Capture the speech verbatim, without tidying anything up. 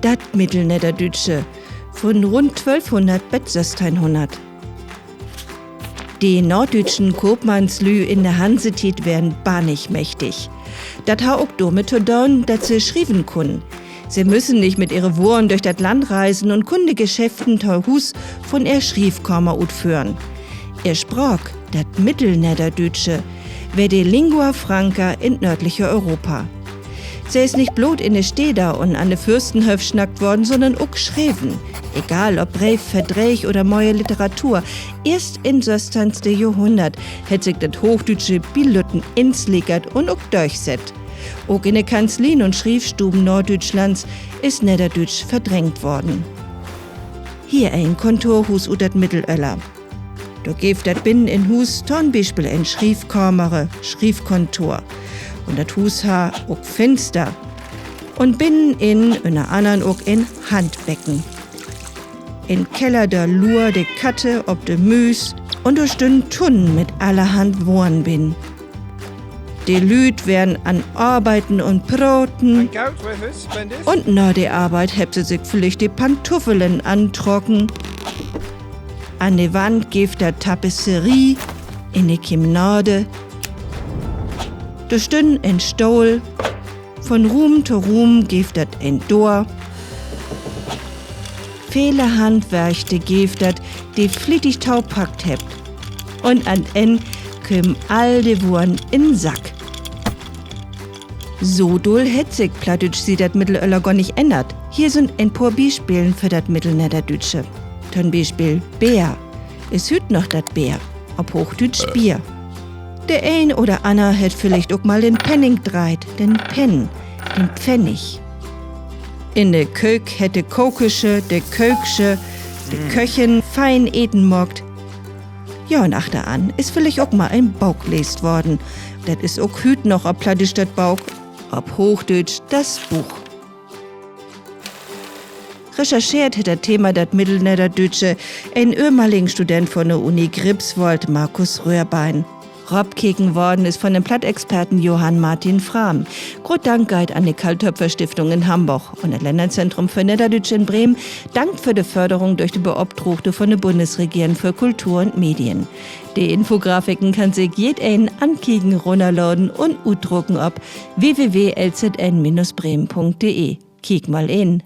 Dat Middelnedderdüütsche, vun rund twölfhunnert bet sössteihnhunnert. De norddüütschen Koopmannslüüd in de Hansetiet weren bannig mächtig. Dat harr ok dormit to doon, dat se schrieven kunnen. Se müssen nich mit ehre Woren dörch dat Land reisen un kunnen de Geschäften to Huus vun ehr Schrievkamer utföhren. Ehr Spraak, dat Middelnedderdüütsche, weer de Lingua franca in't nöördliche Europa. Se is nich bloot in de Städer un an de Fürstenhööf snackt worrn, sünnern ok schreven. Egal ob Breev, Verdrääg oder moie Literatur, eerst in't sössteihnste Johrhunnert hett sik dat Hoochdüütsche bi lütten insliekert un ok dörchsett. Ok in de Kanzlien un Schrievstuven Norddüütschlands is Nedderdüütsch verdrängt worrn. Hier en Kontorhuus ut dat Middelöller. Dor geev dat binnen in Huus to'n Bispeel en Schrievkamer, Schrievkontor. Un dat Huus harr ok Finster. Un binnen in ünner annern ok en Handbecken. In Keller, dor luer de Katte op de Müüs, un dor stünnen Tunnen mit allerhand Woren binnen. De Lüüd weren an Arbeiden un Proten. Un na de Arbeit hebbt se sik villicht de Pantuffelen antrocken. An de Wand geev dat Tapisserie, in de Kemenade. Dor stünn en Stohl. Vun Ruum to Ruum geev dat en Door. Vele Handwerkte geev dat, de flietig topackt hebbt. Un an't Enn kömen all de Woren in'n Sack. So dull hett sik Plattdüütsch siet dat Middelöller gor nich ännert. Hier sünd en poor Bispelen för dat Middelnedderdüütsche. To'n Bispeel Beer. Is hüüt noch dat Beer, op Hoochdüütsch Bier. De een oder anner hett villicht ok mal den Penning dreiht, den Penn, den Pfennig. In de Köök hett de Kokesche, de Kööksche, de Köchin fein Eten maakt. Ja, un achteran is villicht ok mal en Book leest worrn. Dat is ok hüüt noch op Plattdüütsch dat Book, op Hoochdüütsch das Buch. Recherscheert hett dat Thema dat Middelnedderdüütsche en ehmaligen Student vun de Uni Griepswoold, Markus Röhrbein. Ropkeken worrn is vun den Plattexperten Johann Martin Frahm. Groot Dank geiht an de Carl-Toepfer-Stiftung in Hamborg un dat Lännerzentrum för Nedderdüütsch in Bremen dankt för de Förderung dörch de Beopdraagte vun de Bunnesregeren för Kultur un Medien. De Infografiken kann sik jedeen ankieken, runnerladen un utdrucken op w w w l z n minus bremen punkt d e. Kiek mal in.